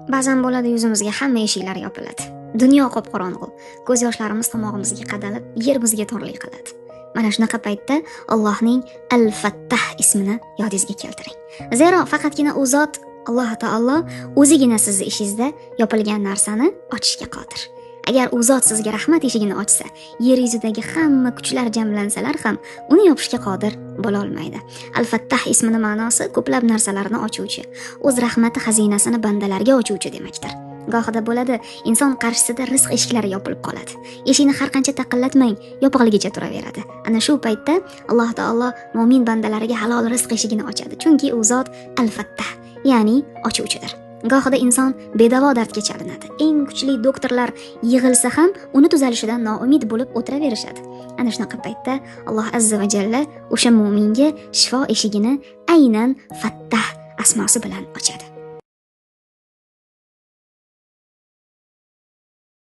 Ba'zan bo'ladi, yuzimizga hamma eshiklar yopiladi. Dunyo qop-qorong'u. Ko'z yoshlarimiz tomog'imizga qadalib, yer bizga torlik qiladi. Mana shunaqa paytda Allohning Al-Fattah ismini yodingizga keltiring. Zero faqatgina u zot, Alloh taolo o'zigina sizni ishingizda yopilgan narsani ochishga qodir. Agar u zot sizga rahmat eshigini ochsa, yer yuzidagi hamma kuchlar jamlansalar ham uni yopishga qodir bo'la olmaydi. Al-Fattah ismini ma'nosi ko'plab narsalarni ochuvchi, o'z rahmati xazinasini bandalarga ochuvchi demakdir. Gohida bo'ladi, inson qarshisida rizq eshiklari yopilib qoladi. Eshikni har qancha taqillatmang, yopiqligicha turaveradi. Ana shu paytda Alloh taolo mo'min bandalariga halol rizq eshigini ochadi. Chunki u zot Al-Fattah, ya'ni ochuvchidir. Gohida inson bedavo dardga chalinadi. Eng kuchli doktorlar yig'ilsa ham uni tuzalishidan noumid bo'lib o'tiraverishadi. Ana shunaqa paytda Alloh azza va jalla o'sha mo'minga shifo eshigini aynan Fattah asmosi bilan ochadi.